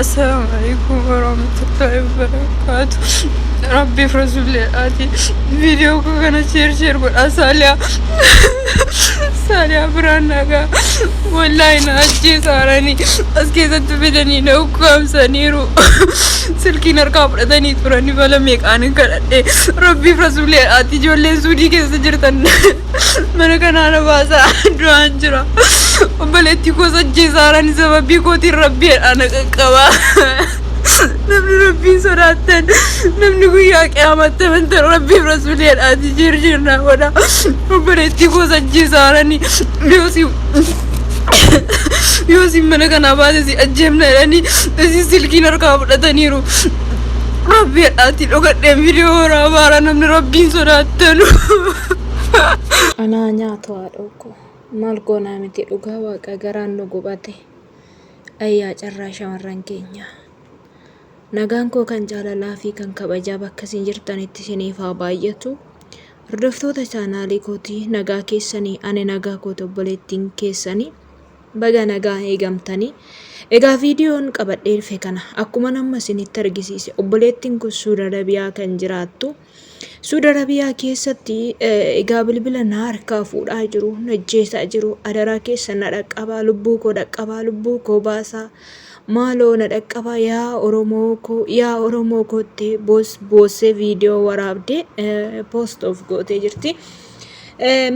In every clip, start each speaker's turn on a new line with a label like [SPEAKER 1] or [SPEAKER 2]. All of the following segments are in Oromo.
[SPEAKER 1] Assalaamu alaikum warahmatullahi wabarakaatu. Rabbiif rasuulleedhaati. Viidiyoo koo kana sheer sheer godhaa Saaliyaa. Saaliyaa biraan nagaa. Wallaahi na ajjeesaaranii as keessatti fidanii na ukkaamsaniiru. Silkiin harkaa fudhatanii turanii bala meeqaan hin kadhadhe. Rabbiif rasuulleedhaati ijoolleen suudii keessa jirtan mana kanaa na baasaa du'aan jira. Obboleettii koos ajjeesaarani sababii kootiin rabbiidha na qaqqabaa. Namni rabbiin sodaattan namni guyyaa qiyaamaatti amantan rabbiif rasuuliidhaati jirjiirnaa godha. Obboleettii koos ajjeesaarani yoosii yoosii mana kanaa baase si ajjeefna jedhanii isin silkiin harkaa fudhataniiru. Rabbiidhaati dhogadheen viidiyoo waraabaara namni rabbiin sodaattanu.
[SPEAKER 2] Anaa nyaatu haadhoo koo. Maal goonaa miti dhugaa waaqa garaan nu gubate. Ayyaa carraa shamarran keenyaa. Nagaan koo kan jaalalaa fi kan kabajaa bakka isin jirtanitti isiniif haa baay'atu. Hordoftoota chaanaalii kootii nagaa keessanii ani nagaa kooti obboleettiin keessanii baga nagaa eegamtanii. Egaa viidiyoon qabadhee dhufe kana akkuma amma isinitti argisiise obboleettiin kun Suudi Arabiyaa kan jiraattu. Suudi Arabiyaa keessatti egaa bilbila na harkaa fuudhaa jiru, na ajjeesaa jiru, adaraa keessan na dhaqqabaa, lubbuu koo dhaqqabaa, lubbuu koo baasaa, maaloo na dhaqqabaa yaa Oromoo koo, yaa Oromoo koottee boossee viidiyoo waraabdee poost of gootee jirti.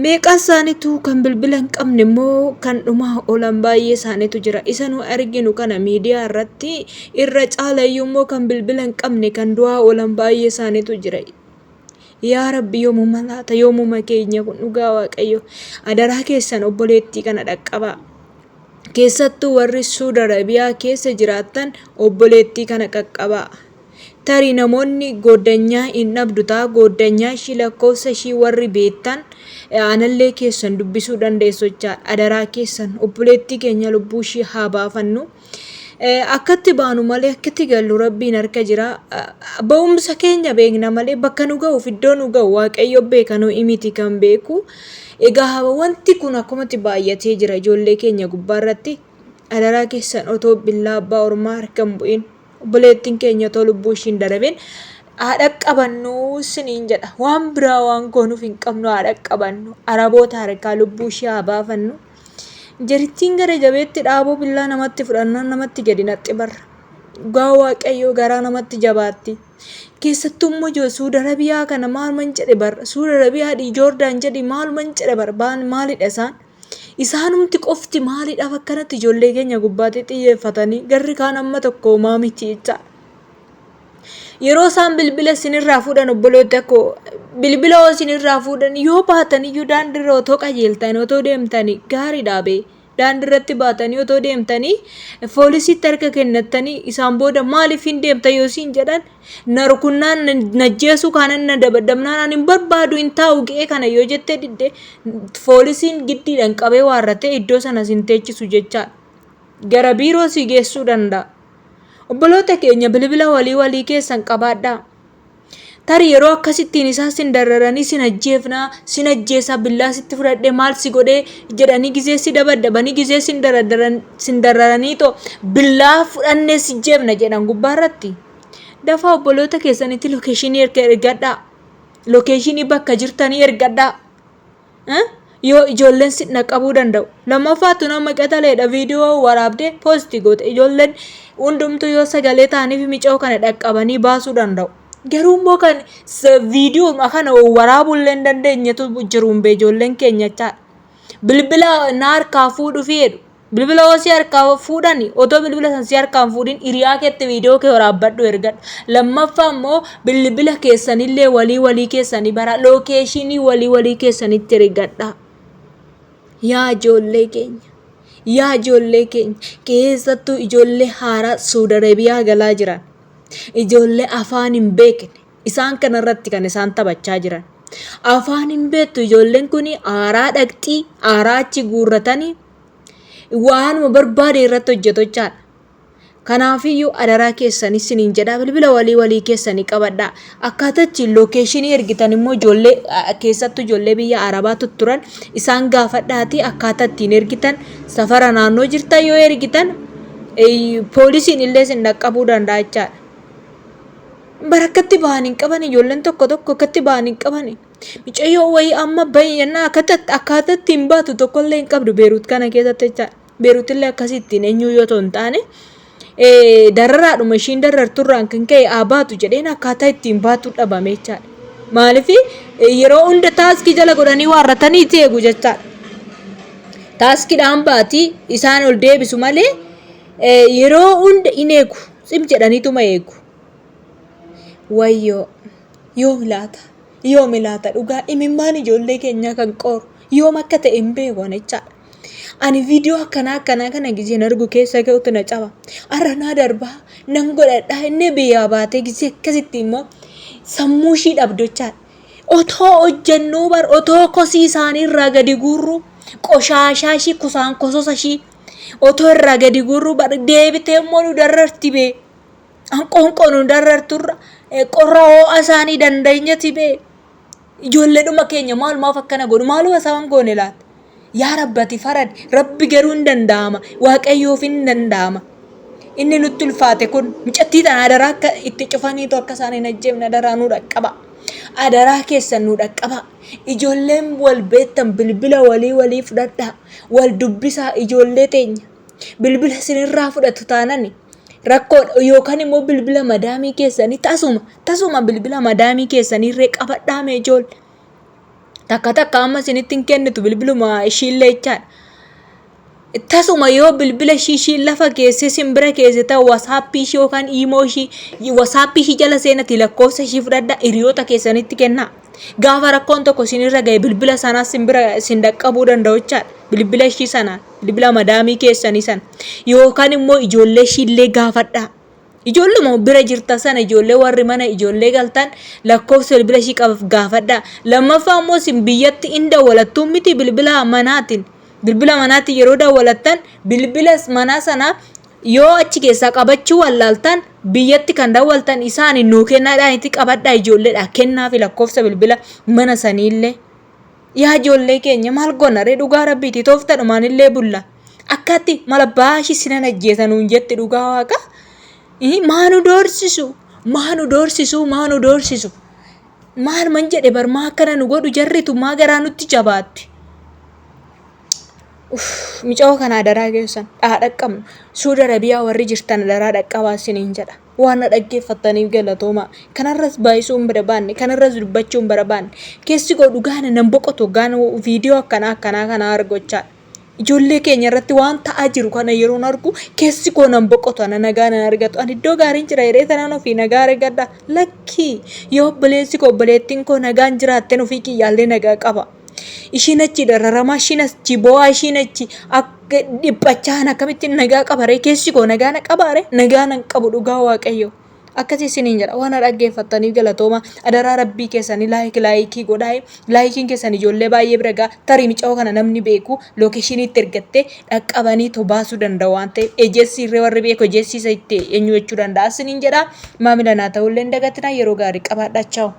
[SPEAKER 2] Meeqaan isaaniitu kan bilbila hin qabne immoo kan dhumaa oolan baay'ee isaaniitu jira. Isa nu arginu kana miidiyaa irratti irra caalayyuu immoo kan bilbila hin qabne kan du'aa oolan baay'ee isaaniitu jira. Yaa Rabbi yoomuma laata yoomuma keenya kun dhugaa Waaqayyo adaraa keessan obboleettii kana dhaqqabaa. Keessattuu warri Suud Arabiyaa keessa jiraattan obboleettii kana qaqqabaa. Tarii namoonni gooddanyaa hin dhabdu ta'a. Gooddanyaa ishii lakkoofsa ishii warri beektan anallee keessan dubbisuu dandeessu jechaadha. Adaraa keessan obboleettii keenya lubbuu ishii haa baafannu. Akkatti baanu malee akkatti gallu rabbiin harka jira. Ba'umsa keenya beekna malee bakka nu ga'uuf iddoo nu ga'u waaqayyo beeka nu miti kan beeku. Egaa wanti kun akkumatti baay'atee jira ijoollee keenya gubbaarratti. Adaraa keessan otoo billaa abbaa ormaa harka hin bu'in. Obboleettiin keenya otoo lubbuu ishii hin darabin haa dhaqqabannu isiniin jedha. Waan biraa waan goonuuf hin qabnu haa dhaqqabannu. Araboota harkaa lubbuu ishii haa baafannu. Jarittiin gara jabeetti dhaaboo billaa namatti fudhannaan namatti gadi naqxi barra. Dhugaa Waaqayyoo garaa namatti jabaatti. Keessattuu immoo ijoo Suudi Arabiyaa kana maaluman jedhe barra. Suudi Arabiyaa Joordaan jedhi maaluman jedhe bara maalidha isaan? Isaanumti qofti maaliidhaaf akkanatti ijoollee keenya gubbaatti xiyyeeffatanii garri kaan amma tokko homaa miti jechaadha. Yeroo isaan bilbila isinirraa fuudhan obboloota koo bilbila hoo isinirraa fuudhan yoo baatan iyyuu daandiirra otoo qajeeltanii otoo deemtanii gaariidha bee. Daandiirratti baatanii otoo deemtanii foolisiitti harka kennattanii isaan booda maaliif hin deemta yoo siin jedhan na rukunnaan na ajjeesuu kaanan na dabadabnaan ani hin barbaadu hin taa'u ga'ee kana yoo jettee didde foolisiin giddiidhaan qabee waarratee iddoo sana sin teechisu jechaadha. Gara biiroo si geessuu danda'a. Obboloota keenya bilbila walii walii keessan qabaadhaa. Tarii yeroo akkasittiin isaan sin dararanii sin ajjeefnaa, sin ajjeesaa, billaa sitti fudhadhee maal si godhee jedhanii gizee si dabaddabanii gizee sin daradaran sin dararanii too billaa fudhannee si jeefna jedhan gubbaa irratti. Dafaa obboloota keessanitti lokeeshinii erga ergadhaa. Lokeeshinii bakka jirtanii ergadhaa. Yoo ijoolleen si dhaqqabuu danda'u. Lammaffaa tun amma qaxaleedha viidiyoo waraabdee poosti goote. Ijoolleen hundumtuu yoo sagalee ta'aniif micoo kana dhaqqabanii baasuu danda'u. Garuu immoo kan viidiyoo kana waraabuu illee hin dandeenyetu jiru hin ijoolleen keenya jechaadha. Bilbila na harkaa fuudhufi jedhu. Bilbila hoo si harkaa fuudhani otoo bilbila san si harkaa hin fuudhin hiriyaa keetti viidiyoo kee waraabbadhu ergadhu. Lammaffaa immoo bilbila keessanillee walii walii keessanii bara lookeeshinii walii walii keessanitti ergadhaa. Yaa ijoollee keenya. Yaa ijoollee keenya keessattuu ijoollee haaraa Suudi Arabiyaa galaa jiran. Ijoollee afaan hin beekne. Isaan kanarratti kan isaan taphachaa jiran. Afaan hin beektu ijoolleen kun aaraa dhaqxii aaraa achi guurratanii waanuma barbaade irratti hojjetu jechaadha. Kanaafiyyuu adaraa keessan isiniin jedhaa bilbila walii walii keessanii qabadhaa. Akkaataa ittiin lookeeshinii ergitan immoo ijoollee keessattuu ijoollee biyya Arabaa tutturan isaan gaafadhaatii akkaataa ittiin ergitan safara naannoo jirtan yoo ergitan Poolisiin illee sin dhaqqabuu danda'a jechaadha. Bara akkatti ba'an hin qaban ijoolleen tokko tokko akkatti ba'an hin qaban. Mucayyoo wayii amma bahi jennaan akkaataa ittiin baatu tokkollee hin qabdu Beerut kana keessatti jechaadha. Beerut illee akkasittiin eenyuu yoo ta'u hin taane dararaadhuma ishiin dararturraan kan ka'e haa baatu jedheen akkaataa ittiin baatu dhabame jechaadha. Maaliif yeroo hunda taaskii jala godhanii waarratanii itti eegu jechaadha. Taaskiidhaan baati isaan ol deebisu malee yeroo hunda hin eegu. Tsim jedhaniituma eegu. Wayyoo yoom laata? Yoomi laata dhugaa imimmaan ijoollee keenyaa kan qooru yoom akka ta'e hin beeku ani jechaadha. Ani viidiyoo akkanaa akkanaa kana gizeen argu keessa ga'utu na caba. Har'a naa darbaa nan godhadhaa inni biyyaa baatee gizee akkasitti immoo sammuu ishii dhabdu jechaadha. Otoo hojjennuu bar otoo kosii isaanii irraa gadi guurru qoshaashaa ishii kusaan kososa ishii otoo irraa gadi guurru bar deebitee immoo nu dararti bee. Hanqoonqoo nu dararturra qorra ho'a isaanii dandeenyati bee. Ijoolleedhuma keenya maalumaaf akkana godhu maaluma isaan goone laata? Yaa Rabbi ati faradi. Rabbi garuu hin danda'ama. Waaqayyoof hin danda'ama. Inni nutti ulfaate kun mucattii tana adaraa akka itti cufaniitu akka isaan hin ajjeefne adaraa nu dhaqqaba. Adaraa keessan nu dhaqqaba. Ijoolleen wal beektan bilbila walii walii fudhadhaa. Wal dubbisaa ijoollee teenya. Bilbila isinirraa fudhatu taanani rakkoodha yookaan immoo bilbila madaamii keessanii tasuma tasuma bilbila madaamii keessanii irree qabadhaa mee ijoolle. Takka takka amma isinitti hin kennitu bilbiluma ishiillee jechaadha. Tasuma yoo bilbila ishii ishiin lafa keessee isin bira keesse ta'u wasaappii ishii yookaan iimoo ishii wasaappii ishii jala seenati lakkoofsa ishii fudhadhaa hiriyoota keessanitti kennaa. Gaafa rakkoon tokko isinirra ga'e bilbila sanaas isin bira isin dhaqqabuu danda'u jechaadha. Bilbila ishii sanaan bilbila madaamii keessanii sana yookaan immoo ijoollee ishiillee gaafadhaa. Ijoolluma bira jirtan sana ijoollee warri mana ijoollee galtan lakkoofsa bilbila ishii qaba gaafadhaa. Lammaffaa immoo isin biyyatti in dawwalattuu miti bilbila manaatiin. Bilbila manaatiin yeroo dawwalattan bilbila manaa sana yoo achi keessaa qabachuu wallaaltan biyyatti kan dawwaltan isaan nuu kennaadhaan itti qabadhaa ijoolleedha kennaafi lakkoofsa bilbila mana saniillee. Yaa ijoollee keenya maal goona ree dhugaa rabbiiti tooftadhumaan illee bulla. Akkatti mala baashi sinan ajjeesa nuun jetti dhugaa waaqa. Maa nu doorsisu maa nu doorsisu maa nu doorsisu. Maal man jedhe bar maa akkana nu godhu jarritu maa garaa nutti jabaatti. Uff micoo kana adaraa keessan dhaa dhaqqabnu. Suudi Arabiyaa warri jirtan adaraa dhaqqabaa isiniin jedha. Waan na dhaggeeffattaniif galatoomaa. Kanarras baay'isuu hin barbaanne, kanarras dubbachuu hin barbaanne. Keessi koo dhugaa nan boqotu hoggaan viidiyoo akkanaa akkanaa kana argochaadha. Ijoollee keenya irratti waan ta'aa jiru kana yeroon argu keessi koo nan boqotu ana nagaa nan argatu. Ani iddoo gaariin jira jedhee tanaan ofii nagaa argadha. Lakkii yoo obboleessi koo obboleettiin koo nagaan jiraatten ofii kiyyaallee nagaa qaba. Ishiin achi dararamaa, ishiin achi boo'aa, ishiin achi akka dhiphachaa ana akkamittiin nagaa qaba ree? Keessi koo nagaa na qabaa ree? Nagaa nan qabu dhugaa Waaqayyo. Akkasii isiniin jedha waan na dhaggeeffattaniif galatooma. Adaraa rabbii keessanii laayik laayikii godhaa. Laayikiin keessan ijoollee baay'ee bira ga'a. Tarii micayoo kana namni beeku lookeeshiniitti ergattee dhaqqabanii too baasuu danda'u waan ta'eef ejeessii irree warri beeku ejeessii isa itti eenyu jechuu danda'a isiniin jedha. Maamila naa ta'ullee hin dagatinaa yeroo gaarii qabaadhaa. Chaaw.